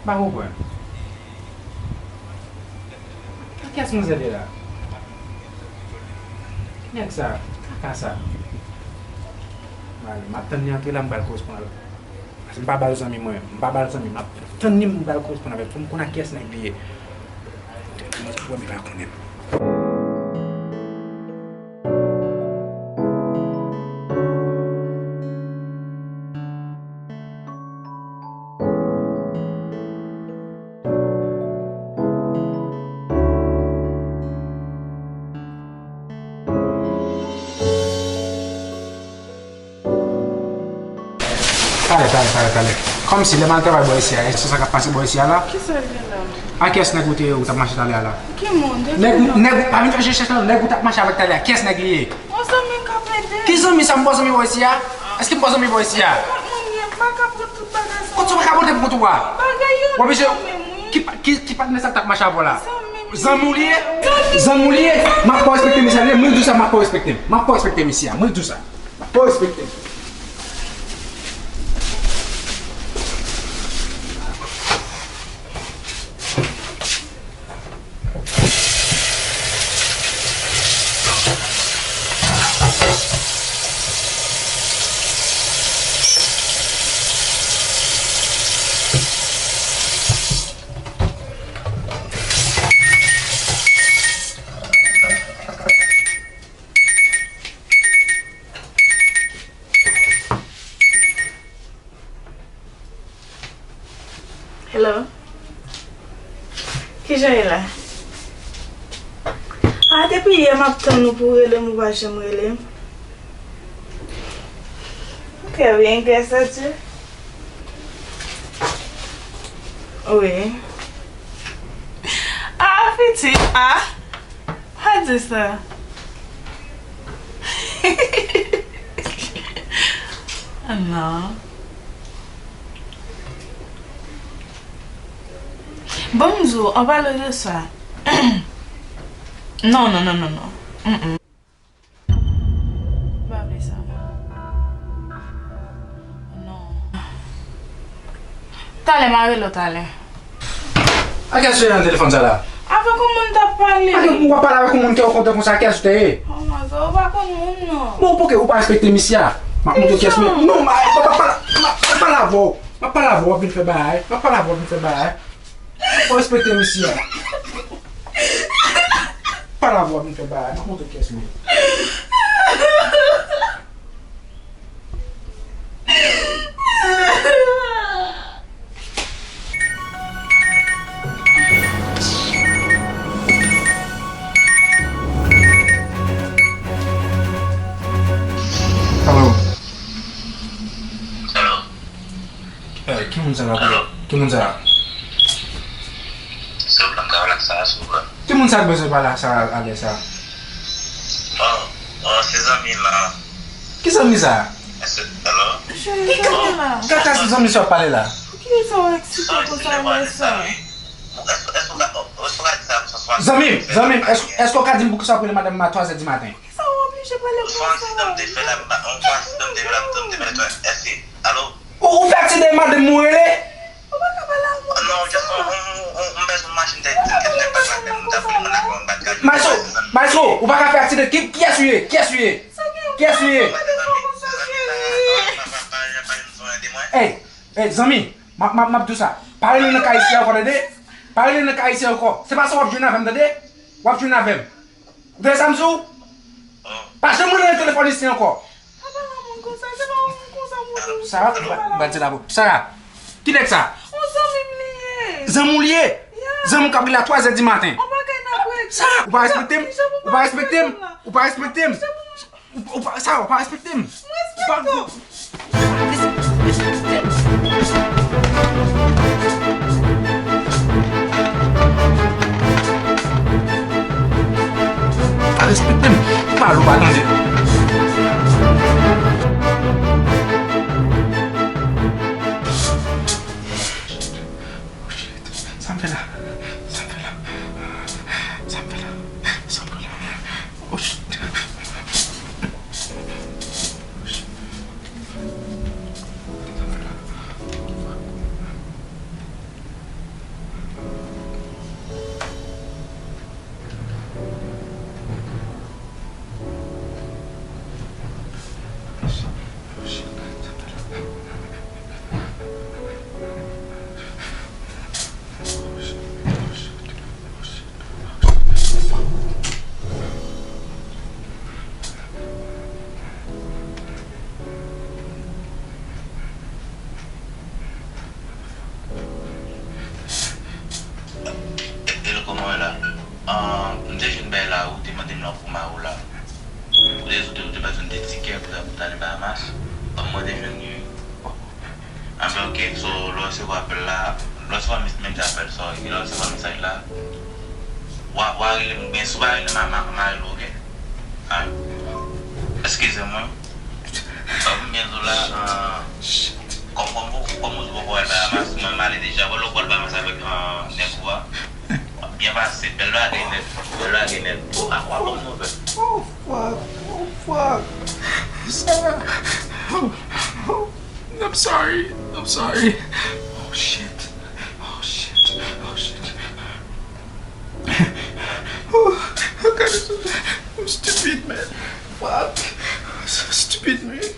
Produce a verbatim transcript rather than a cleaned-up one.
M pa konprann. Nan kiyès manzè te la? Ki nèg sa? Kaka sa? M ale, m ap tann li antre la, m pral koresponn avè l. Paske m pa ba l zanmi mwen. M pa ba l zanmi. M ap tann li, m pral koresponn avè l pou m konn ak kiyès nèg li ye. Mwen, mwen pa konnen. Talè, talè, talè, talè. Kòmsi lè m al travay bò isi a, èske sa k ap pase bò isi a la? Kisa l gen la? A kiyès nèg ou te, ou t ap mache talè a la? Ki moun? De ki moun? Nèg, nèg, pa vin fè chèchèch non, nèg ou t ap mache avèk talè a, kiyès nèg li ye? Yon zanmi m k ap ede. Ki zanmi sa m ba w zanmi bò isi a? Èske m ba w zanmi bò isi a? Kot moun ye? M pa ka pran tout bagay sa yo. Kot sa w pa ka pote pou kont ou a? Bagay yo. W ap manje zanmi m, wi. Ki pa, ki, ki patnè sa k t ap mache avè w la? Zanmi m. Zanmi w li ye? Zanmi w li ye? M ap fè w respekte misye a, mwen di w sa, m ap fè w respekte m. M ap fè w respekte misye a, mwen di w sa. M ap fè w respekte m. Hello. Kijan ye la? Ah, depi yè m ap tann ou pou w rele m, ou pa janm rele m. Trè byen, gras a Dye. Wi. Ah, pitit, ah. Pa di sa. Ah non. Bon, m di w, an palan de sa. Non, non, non, non, non. Mm, mm. M pa vle sa. Non. Talè, m a rele w talè. A kiyès ou te ye nan telefòn sa la? Avèk yon moun m t ap pale. A, w ap pale avèk yon moun ke w kontan konsa, a kiyès ou te ye? Oh my God, ou pa konn moun nan. Bon, poukè ou pa respekte misye a? M ap montre w kiyès misye. Non, m ap pale, m ap pale avè w. M ap pale avè w, w ap vin fè bagay. M ap pale avè w, w ap vin fè bagay. Ou respekte misye a. Pale avè w, vin fè bagay. M ap montre w kiyès li ye. Alo. Alo. Eh, ki moun sa la? Alo. Ki moun sa la? Silvouplè, m ka pale ak Sara, silvouplè? Ki moun sa k bezwen pale ak Sara a lè sa? Oh, oh, se zanmi la. Ki zanmi sa? Alo? Cheri, zanmi la. Kaka se zanmi sa w ap pale la? Poukisa w eksite konsa lè sa? Zanmi m, zanmi m, èske, èske w ka di m poukisa w ap rele madanm m a twa zè di maten? Poukisa w oblije pale konsa? Yon aksidan m te fè la, m pa, yon aksidan m te fè la, m te fè la, èske, alo? Ou, ou fè aksidan e madanm ou rele? Ou pa ka pale ak moun konsa. Non, just on, on, on, on, m bezwen machin tèt, tèt, tèt, tèt, tèt, tèt, tèt, tèt, tèt, tèt, tèt, tèt, tèt, Maestro, maestro, ou pa ka fè aksidan. Ki, kiyès ou ye? Kiyès ou ye? Kiyès ou ye? Ey, ey, zanmi, m ap, m ap, m ap di w sa. Pa rele nan kay isi a ankò, tande? Pa rele nan kay isi a ankò. Se pa sa w ap jwenn avè m, tande? W ap jwenn avè m. Ou tande sa m di w? Pa janm rele nan telefòn isi ankò. Pa pale a moun konsa, se pa moun konsa moun. Sara, m pa, m pa di la pou. Sara, ki nèg sa? Yon zanmi m li ye. Zanmi w li ye? Yeah. Zanmi w k ap rele a twa zè di maten. On bagay n ap regle. Sara, ou pa respekte m? Ou pa respekte m? Ou pa respekte m? Ou, ou pa, Sara, ou pa respekte m? Ou pa, ou pa respekte m. Pa respekte m. Ou pale, ou pa tande. Oh, shit. Sa m fè la? Sa m fè la? Sa m fè la? Sa m fè la? Oh, shit. Oh, shit. Sa m fè la? Nan Bahamas, kòm mwen te jwenn li. Anben, ok, so, lè w resevwa apèl la, lè w resevwa mes-, menm apèl sa, lè w resevwa mesaj la, w a, w a rele m, oubyen si w pa rele m, m a, m a, m a rele w, ok? Alright. Eskize mwen. Sa pou m byen di w la, ah, kòm, kòm, kòm ou di w poko al Bahamas, mwen m ale deja, wè lè w pral Bahamas avèk, ah, nèg ou a. W ap byen pase, bèl bagay nèt, bèl bagay nèt. Ou a, ou a ban m nouvèl. Oh, fuck. Oh, fuck. Sarah. Oh, oh. I'm sorry. I'm sorry. Oh, shit. Oh, shit. Oh, shit. Oh, I got it. I'm stupid, man. Fuck. So stupid, man.